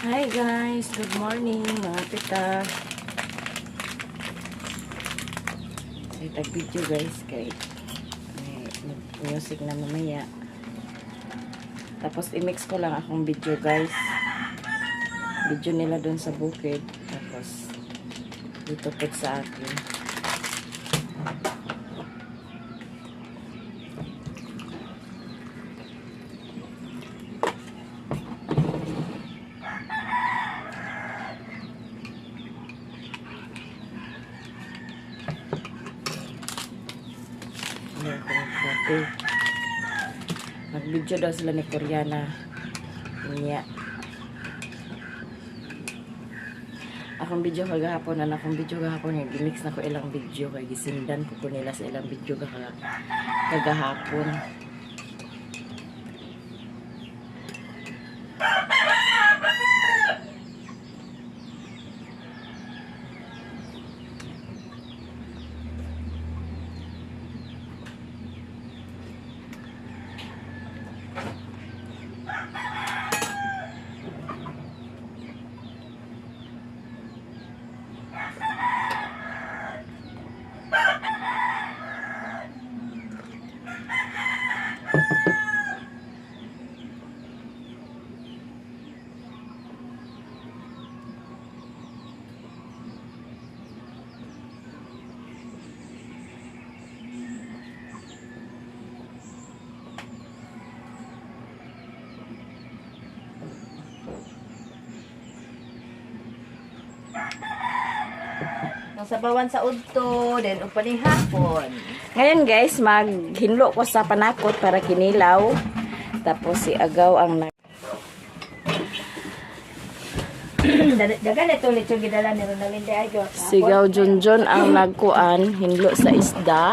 Hi guys, good morning mga tita. Ay, tag video guys kay may music na mamaya. Tapos i-mix ko lang akong video guys. Video nila doon sa bukid. Tapos dito po sa akin. Ano akong kape. Mag-video daw sila ni Koreana. Niya. Akong video kagahapon, anak akong video kagahapon, yung gimix na ko ilang video kay gisindan ko ko nila sa ilang video kagahapon. Ang sabawan sa udto, then upaning hapon. Ngayon guys, maghinlo ko sa panakot para kinilaw. Tapos si Agaw ang nag Dagan ito ulit yung gidala ni Ronaldin de Ayo. Sigaw Junjun ang nagkuan, hinlo sa isda.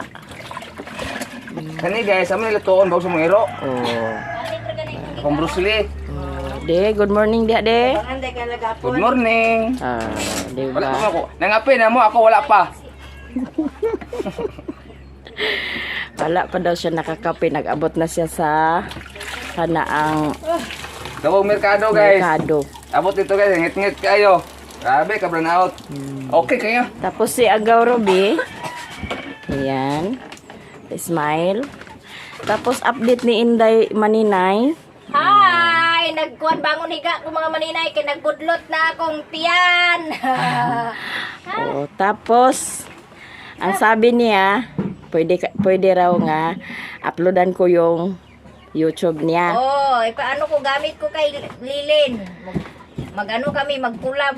Kani guys, amo nilutoon bago sa mga iro. Oh. Akong Bruce Lee. Oh, de, good morning dia de. Panganday ka lagapon. Good morning. Ah, di Wala pa ba? ako. Nangape na mo ako wala pa. Wala pa daw siya nakakape, nag-abot na siya sa kanaang Dawag merkado guys. merkado. Abot dito guys, ngit-ngit kayo. Grabe ka brown out. Okay kayo. Tapos si Agaw Ruby. Ayan. Smile. Tapos update ni Inday Maninay. Hi! Nagkuhan bangon higa ko mga maninay kay nagbudlot na akong tiyan. Oh, tapos ang sabi niya, pwede pwede raw nga uploadan ko yung YouTube niya. Oh, paano ko gamit ko kay Lilin? Magano kami magkulab.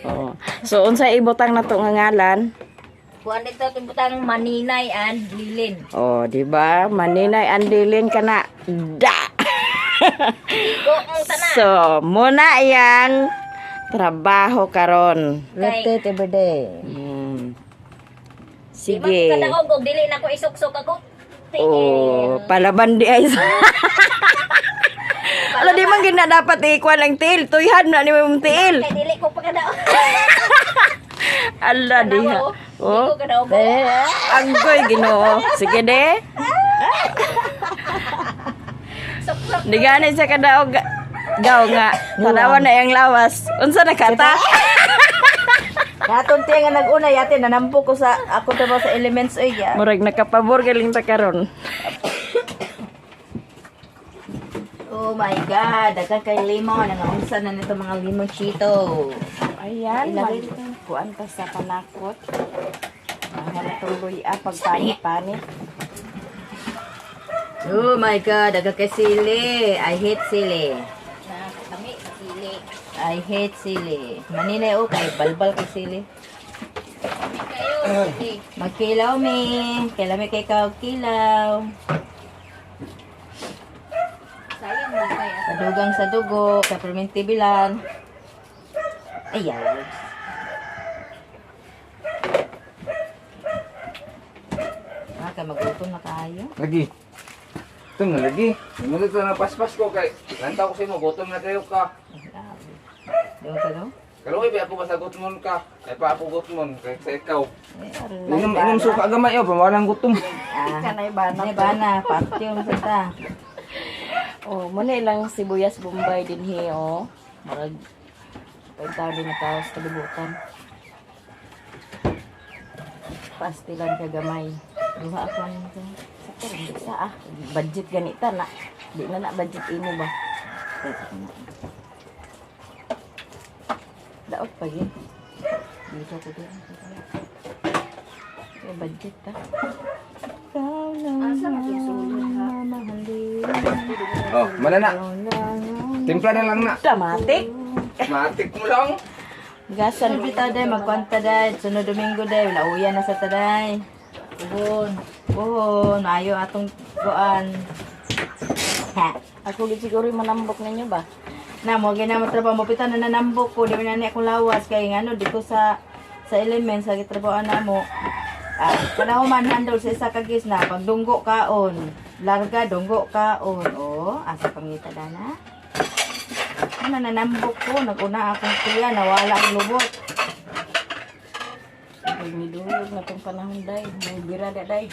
Oh. So unsa ibutang na to nga ngalan? Kuan dito tibutang Maninay and Lilin. Oh, di ba? Maninay andilin ka na. Da. Go ang tanan. So, muna yang trabaho karon. Kay Rotate every day. Di man Sige. ko kadaog og dili na ko isuksok ako. Tiil. Oh, palaban di ay. Ala di man gina dapat ikuan ang tiil. Tuyhan na ni mong tiil. Kay dili ko pa kadaog. Ala diha. Oh. Di Oh, ko kadaog. anggoy Ginoo. Sige de. Suksok. Di gani siya kadaog gaw nga. Tanawa na iyang lawas. Unsa na kata? Katong tiya nga nag-una yate nanampo ko sa ako trabaho sa elements oy ya. Murag nakapabor galing ta karon. Oh my god, dagan kay limon ang unsa na nito mga limon chito. Ayan, Ilagay dito. kuan ta sa panakot. Ang tuloy ah, pagpanit-panit. Oh my god, dagan kay sili. I hate sili. Nakakami sa sili. I hate sili. Maninay oh kay balbal kay sili. Kami kayo. Sili. Magkilaw mi. Kailan mi kay kaw kilaw. Sayang mo kay Padugang sa dugo, kaperminti bilan. Ay, ayaw. Ah, kay magutom na kayo. Lagi. Ito nga lagi. Mo dito na paspas ko kay lantaw ko sa imo gutom na kayo ka. Grabe. Di mo ka daw? Kaluoy ba ako basta gutomon ka. Ay pa ako gutomon kay sa ikaw. Eh, aray, Inom inom suka gamay oh, pawalang gutom. Ah, Kanay bana. ay, bana, patyong sa ta. Oh, muna ilang sibuyas bombay din hi oh. Murag Pagtaon din na tao sa kalibutan. Pastilan ka gamay. Duha ako nito. Sa karon di sa ah. Budget ganita na. Di na na budget imo ba? Daot pa gid. Dito ko din. Kay budget ta. Ikaw lang Asa man yung sulod, ha? mamahalin. Oh, mana na. Ikaw lang ang Timpla na lang na. Dramatic. Matik mo lang. Gasan Sunod bitaw day, magkwanta day. Sunod Domingo day, lauya na sa taday. Puhon. Puhon, ayo atong goan. Ha. Ako gid siguro yung manambok ninyo ba? Na mo gina mo trabaho mo pita na nanambok ko, di man na ni akong lawas kay ngano dito sa element sa gitrabaho na mo. Ah, panahon man handle sa isa ka gis na pagdunggo kaon. Larga dunggo kaon. Oh, asa pangita dana. Ano nanambok ko, naguna akong tiya, nawala ang lubot. Pag nidulog na tong panahon day, may bira da day.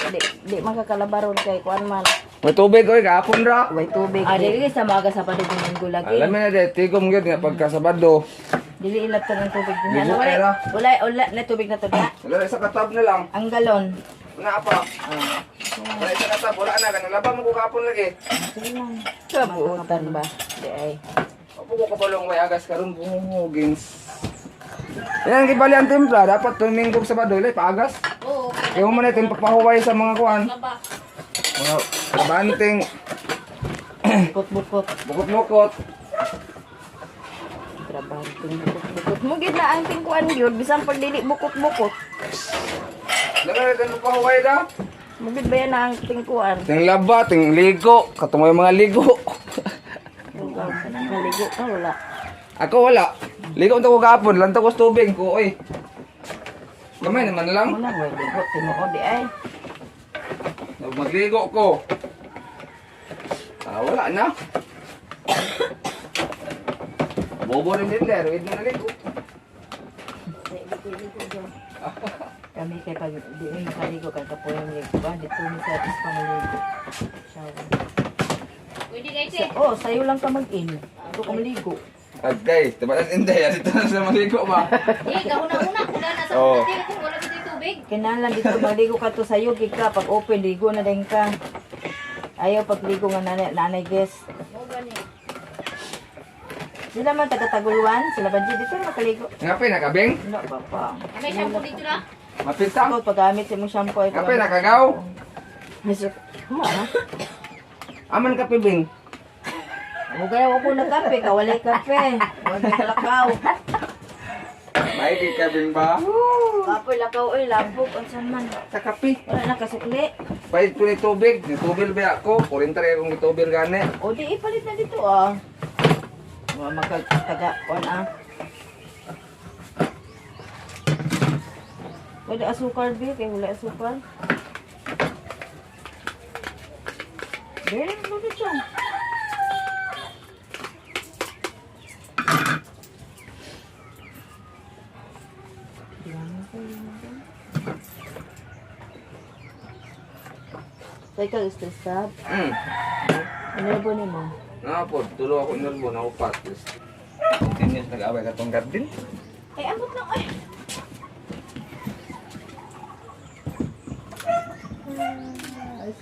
Di, di makakalabaron kay kuan man. May tubig oy kahapon ra. Way tubig. Ah, dili sa maga sa padung Domingo lagi. Alam mo na de, tigom gyud nga pagka Sabado. Dili ilap ta ng tubig din. Ligo Ano, wala, era. wala, wala na tubig na to na. Wala sa katab na lang. Ang galon. Wala pa. Wala sa katab, wala na kanang laba mo ko kahapon lagi. Kabuutan ba? Di ay. Opo ko kapalong may agas karon buhugins. Yan gibali ang timpla, dapat tuwing Domingo Sabado ilay paagas. Oo. Kaya mo na itong pagpahuway sa mga kuan. Laba. Mga trabanteng Bukot-bukot. bukot-bukot. Trabanteng bukot-bukot. Mo gid na ang tingkuan gyud bisan pag dili bukot-bukot. Lalo na itong pagpahuway da. Mo gid ba yan na ang tingkuan? Ting laba, ting ligo, katumoy mga ligo. Maligo ka wala. Ako wala. Ligo unta ko kahapon, lantaw ko sa tubig ko oy. Gamay naman lang. Wala way ligo tinuod di ay. Magligo ko. Ah, wala na. Bobo rin din der, wait na naligo. Kami kay pag di mi makaligo kay kapoy mi ba dito mi sa spa maligo. Shower. Pwede guys eh. Oh, sayo lang ka mag-in. Dito ka maligo. Agay, tabalan hindi, dito na sa maligo ba? Eh, kahuna-huna. Kuna na sa Oo. oh. Kung wala dito yung tubig. Kinahanglan dito maligo ka to sayo gid ka pag open ligo na din ka. Ayaw pagligo nga nanay, nanay guest. Mo gani. Sila man taga Taguluan, sila ba dito na makaligo. Nga pa, nakabing? Ano ba pa? May shampoo dito na. Mapita? Ako paggamit sa imong shampoo ay Nga pa, nakagaw? Misok. Mo ha? Aman kape, Bing. Mo gaya ko na kape, kawalay kape. Wala lakaw. May kay kabing ba? Kapoy lakaw oy labog unsan man. Sa kape. Wala na kasukli. Pahit ko ni tubig. Ni tubig ba ako? 40 rin akong tubig gani. O di ipalit na dito ah. Wa magkataga kon ah. Wala asukar bi kay wala asukar. Be, wala siya. Teka, stress ka? Ano ba ni mo? Nga po, tulo ako inerbo, naupat. Continuous nag-away ka tong garden. Ay, abot lang ay.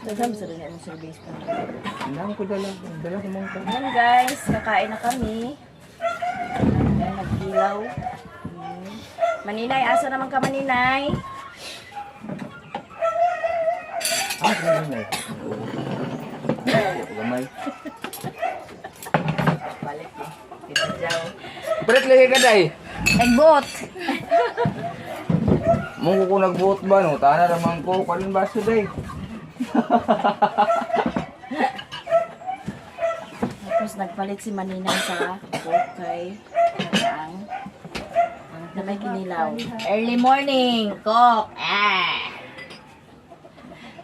Daghan sa rin ang service ka. Hindi ko dala. Dala ko mong Ayan guys, kakain na kami. Ayan, nagkilaw. Maninay, asa naman ka Maninay? Ah, gamay. Gamay. Balik eh. Pinadyaw. Palit lagi ka day. Nagbot. Mungko ko nagbuot ba no? Tana naman ko. Kalin baso day. Tapos nagpalit si Maninay sa coke kay ang na may kinilaw. Early morning, cook. Ah.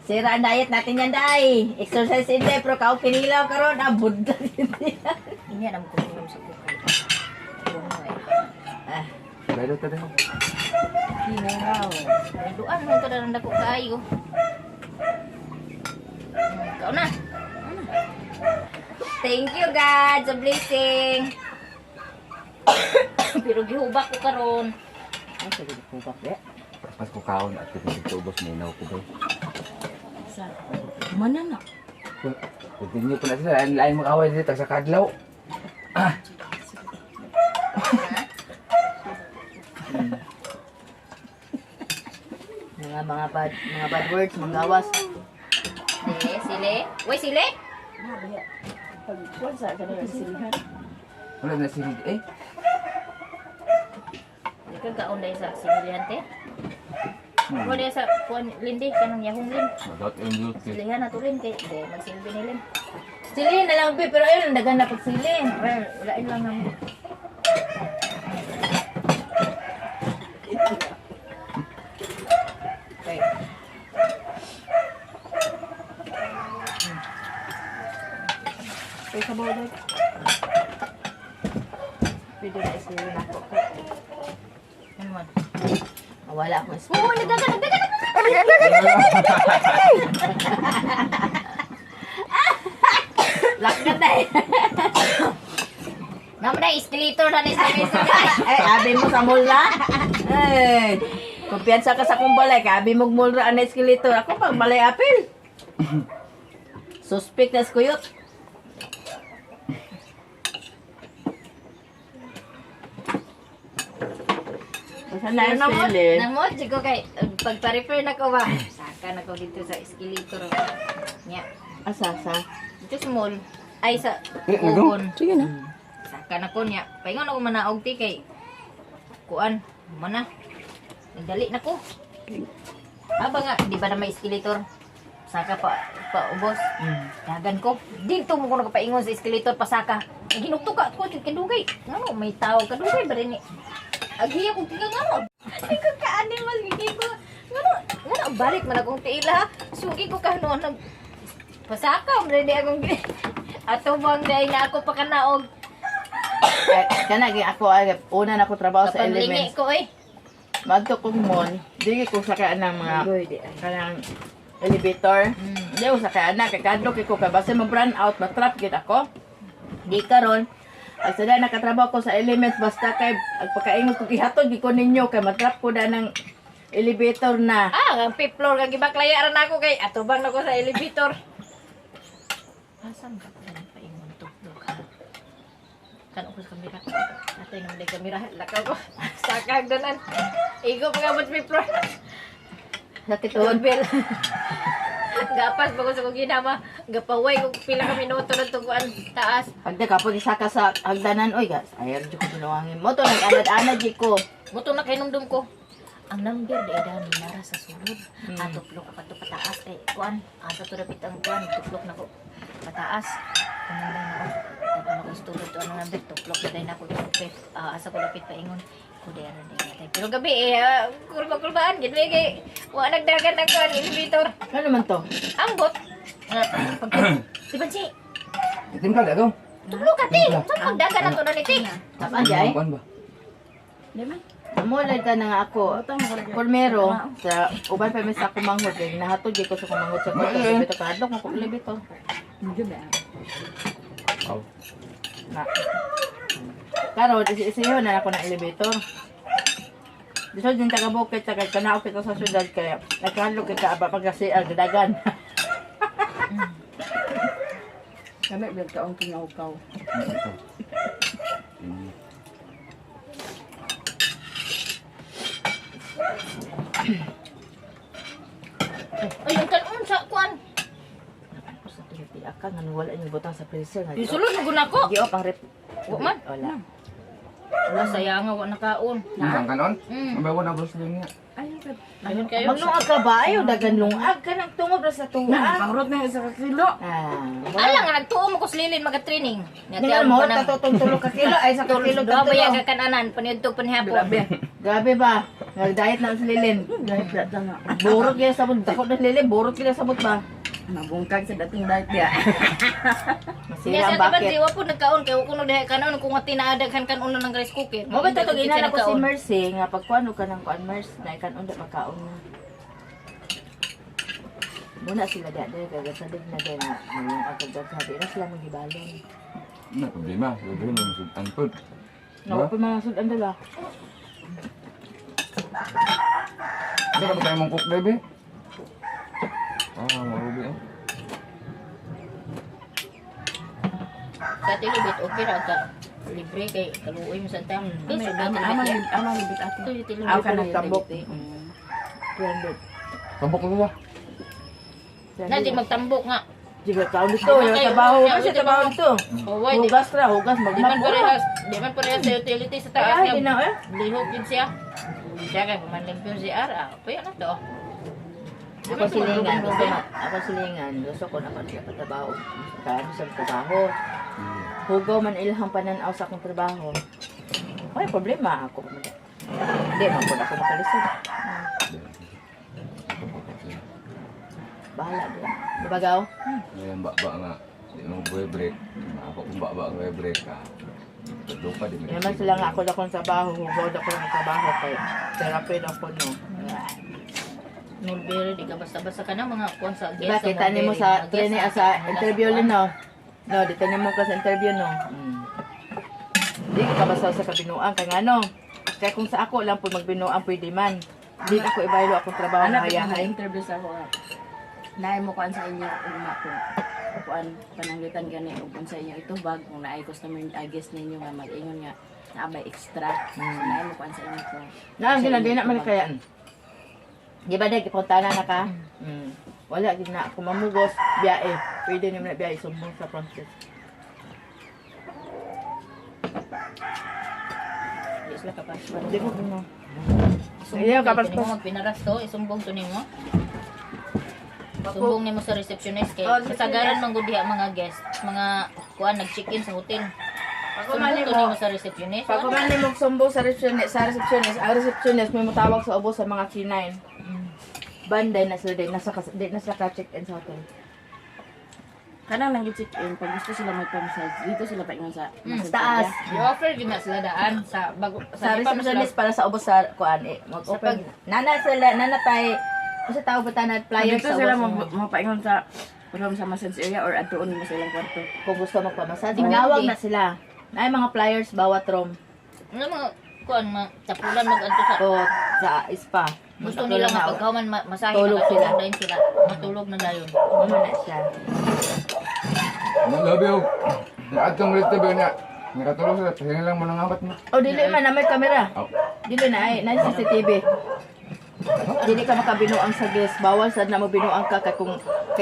Sira ang diet natin yan, day. Exercise hindi, pero kao kinilaw karon ah, budla din yan. Hindi na mo kuminom sa kuko. Ah, Bayro ta day. Kinilaw. Duan mo to na dako kaayo. Ikaw na. Thank you God sa blessing. Pero gihubak ko karon. Ay, sige ko ba be? Pas ko kaon at kitubos minaw ko ba. Sa mana na. Continue po na sila. Lain lain mga away dito sa kadlaw. Mga bad words, manggawas. Di, sili. Uy, sili. Pag kuwan sa kanila silihan. Wala na sila eh. Di ka kaon dahil sa sinilihan te. Wala sa kuan lindi kanang yahong lin. Madot yung beauty. Silihan na to rin kay di magsilbi ni lin. Sili na lang be, pero ayun ang dagan na pagsili. Well, walain lang namo. Okay. Kay sa bawal. Pwede na isili na ako. Ano man? Wala akong Oo, nagdagan, nagdagan, nagdagan. Lakad na eh. Naman na escalator na ni sa mesa. Eh, abi mo sa mulra. Eh, kumpiyansa ka sa kong balay, kay abi mo mulra ang escalator. Ako pag balay apil. Suspect na skuyot. Basta na yung sili. Namo, ko kay pagpa-refer na ko ba. Saka na ko dito sa escalator. Nya. Asa, asa. Dito sa mall. Ay sa Eh, nagaw? Kugon. Sige na. Saka na ko niya. Paingon ako manaog ti kay kuan, mana. Nagdali na ko. Aba nga, di ba na may escalator? Saka pa paubos. Dagan ko. Dito mo ko nakapaingon sa escalator pasaka. Ginukto ka ko kadugay. Ngano may tao kadugay ba rin ni. Aghiya ko tiga ngano. Ay ko ka animal gigi ko. Ngano ngano balik man akong tiila. Sugi ko ka no nag pasaka mo rin akong ato bang dai na ako pakanaog. Ay, kana gi ako ay una na ko trabaho sa Kapag lingi elements. ko eh. Madto kong mall, dili ko sakay ng mga kanang elevator. Di ko sakay ana kay kadlok ko kay basta ma-brand out, ma-trap gid ako. Di karon ang sada nakatrabaho ko sa elements basta kay ag pagkaingon ko gihatod gid ko ninyo kay matrap ko da ng elevator na. Ah, ang fifth floor kang gibaklaya ra nako kay atubang nako sa elevator. Asan ka pa paingon to? Ka. Kan ko sa kamera. Atay naman day kamera. Lakaw ko. Sakag danan. Igo pa gamot fifth floor. Sakit tuhod. Doorbell. Gapas bago sa kong ginama. Gapaway kung pila ka minuto ng tuguan taas. Pagda kapag isa ka sa hagdanan oy guys, ayaw jud ko binuhangin mo to nag-anad-anad jud ko. Muto na kahinumdum ko. Ang number di dani nara sa sulod. Tuplok ko pa to pataas kay kuan. Asa to dapit ang kuan, tuplok na ko pataas. Kumunday na ko. Tapan ako sa tulod to ang number tuplok na na ko dapit. Asa ko dapit paingon. Kuderan di natay. Pero gabi eh kurba-kurbaan gid kay wa nagdagan ang kuan elevator. Ano naman to? Ambot. Pag Di ba si Timpla na to. Tuplok ka ti. Saan pagdagan na to na ni ti? Tapan di ay. Kuan ba? Di man. Mula ka na nga ako. Primero, sa uban pa mi sa kumanghod kay nahatod gyud ko sa kumanghod sa kwarto elevator kadlok mo ko elevator. Hindi ba? Aw. Na. Karon isi-isiyo na ako ng elevator. Dito din taga bukid taga kanao kita sa syudad kaya nagkahadlok kita aba pag kasi dagan. Kami bilang kaong kinaukaw. Ito. Ay, ang kanon sa kuan. Ako sa tuyo ka nga wala yung butang sa freezer nga. Isulod mo guna ko. Giop ang rep. Wa man. Wala. Wala saya nga wa nakaon. Ang kanon? Mm. Ang bawa na boss lang niya. Ay, ka. Ayun kayo. Maglungag ka ba? Ayaw dagan lungag ka nang tungod ra sa tunga. Pangrot na isa ka kilo. Ah. Ala nga nagtuo mo ko sa lilin maga-training. Hindi mo tatutong tulo ka kilo ay sa kilo Duha ba tatlo. ka kananan paniudto panihapon. Grabe ba? Nag-diet na si Lilin. Diet na nga. Burot kaya sabot. Takot na si Lilin. Burot kaya sabot ba? Mabungkag sa dating diet niya. Masira Niya ang sa taban bakit. di wa po nagkaon kay wa ko diha kanon kung nga tinaadaghan kanon ng rice cooker. Mo ba tatog ina na ko si Nagkaon. Mercy nga pagkuano ka ng kuan Mercy na ikan unda pagkaon na. Muna sila di dahil kaya sa na din na mayong agad sabi na sila magibalon. Na problema. Problema mo sa pod. Naku pa mga sudan dala. Hindi ka ba tayo mong cook, baby? Ah, marubi eh. Sa tilibit, okay ra ka. Libre kay kaluoy mo sa tao. Amang amang libit ate. Ito yung tilibit. Aw ka na Tambok. tambok. 300. Tambok na sila. Na di magtambok nga. Di ba taon dito, yung trabaho. Kasi trabaho dito. Huwag, di, Hugas ra, hugas, di man magmap. parehas. Di man parehas sa utility sa taas Ay, di nga. na eh. Lihok yun siya. Siya kay pamanlimpyo si Ara. Puyo na to. Di Ako man to silingan, gusto maglubay-lubay. na, ako silingan, gusto ko na ako siya patrabaho. Kaya sa trabaho. Hugaw man ilhang pananaw sa akong trabaho. May problema ako. Hindi, man po ako makalisod. Bahala di. Di ba, Gaw? Ngayon, ba nga. Di mo boy break. Ako kung ba nga break ka. Tatlo pa, di mo. Naman sila nga ako na akong trabaho, hugaw na ako ng trabaho kay therapy na ako no. Mulberry, di ka basta-basta ka na mga kuwan sa Diba, guest. kita nimo sa training sa interview rin, no? No, dito nimo ka sa interview, no? Mm. Di ka basta sa kabinuan kay ngano. Kaya kung sa ako lang po magbinuan pwede man. Di na ako ibaylo akong trabaho Anak na hayahay. interview sa ako. Naay mo kuan sa inyo ugma kung kuan pananglitan gani ug unsa inyo ito bag kung naay customer guest ninyo nga mag-ingon nga naa bay extra. So naay mo kuan sa inyo ko. Naan gina di na man kaya. Di ba dai gipunta na ka? Mm. Wala gid na ako mamugos biyae. Pwede nimo na biyae sumbong sa front desk. Di sila kapaspas. Di ko gino. Sumbong Ayaw, kay kapaspas. nimo magpinaras to, isumbong to nimo. Sumbong nimo sa receptionist kay Oh, kasagaran man gud diha mga guest, mga kuan nag-check-in sa hotel. Pag man Sumbong to nimo nimo sa receptionist. Pag man nimo sumbong sa receptionist, ang receptionist may motawag sa ubos sa mga K9. Banday na sila di nasa di na sila ka check-in sa hotel. Kanang nang check in pag gusto sila magpa-massage dito sila paingon sa massage Taas. area. I-offer gyud na sila daan sa bago Sa di pa man sila receptionist para sa ubos sa kuan eh mag-open. Nana sila nana tay unsa tawag ba tanan flyers Dito sa sila ubos. mapaingon sa room sa massage area or adtuon mo sa ilang kwarto. Kung gusto magpamassage, Depende. manawag na sila. Naay mga flyers bawat room Ano mga kuan ma tapulan mag-adto sa o sa spa. gusto nila nga pagkahuman masahe Tulog nakatulog sila. dayon sila. Matulog na dayon. Ano na siya. Ano, labi oh. Atong relative niya. Nakatulog sila. Pahinga lang mo ng apat mo. O dili man na may kamera. Oh. Dili na ay na CCTV. Dili ka makabinuang sa guest. Bawal sad na mo binuang ka kay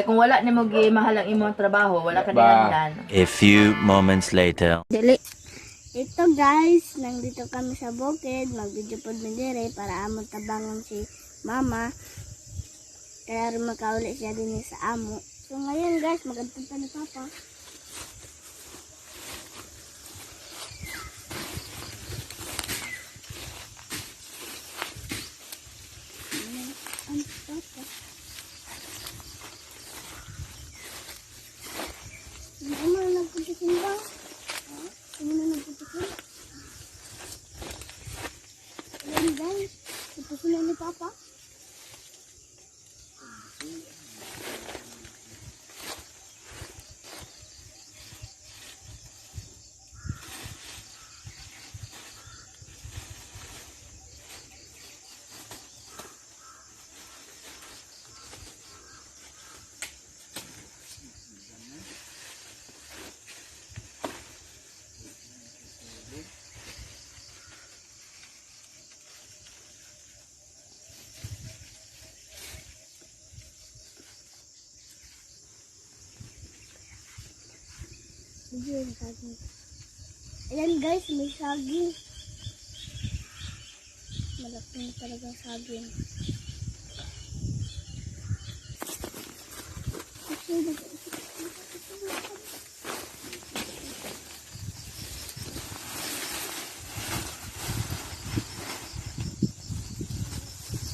kung wala nimo gimahal ang imong trabaho, wala ka Ba. dinahlan. A few moments later. Dili. Ito guys, nandito kami sa bukid, mag-video pod mi dire para among tabangan si mama. Kaya rin makauli siya din sa amo. So ngayon guys, magandang pa ni Papa. Ang Papa. Ano na nagputikin ba? Ano na nagputikin? Ayan guys, ito sila ni Papa. Medyo yung saging. Ayan guys, may saging. Malaki na talaga ang saging.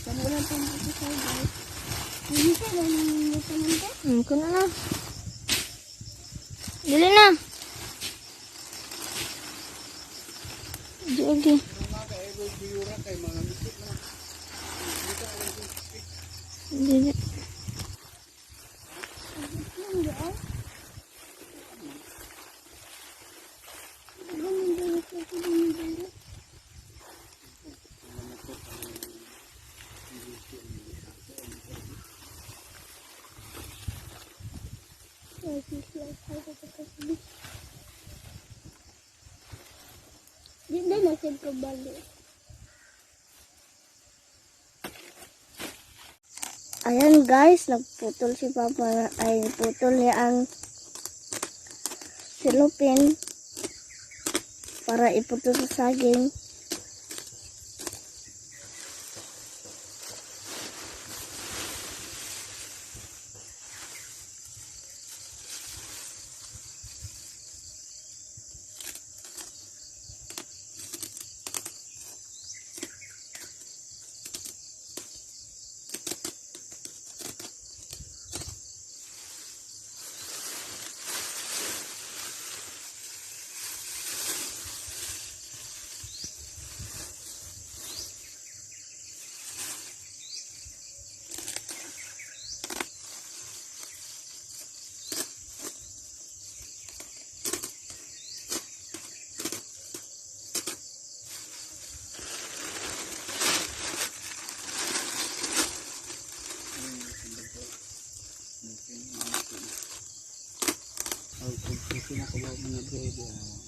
Wala pang buto sa guys. Hindi ka na nandito nandito. Kuno na. Dili na. Di okay. Dili. Dili. Di na nasin ko balik. Ayan guys, nagputol si Papa ay putol niya ang silupin para iputol sa saging. Ay, kung sino ko ba mga baby.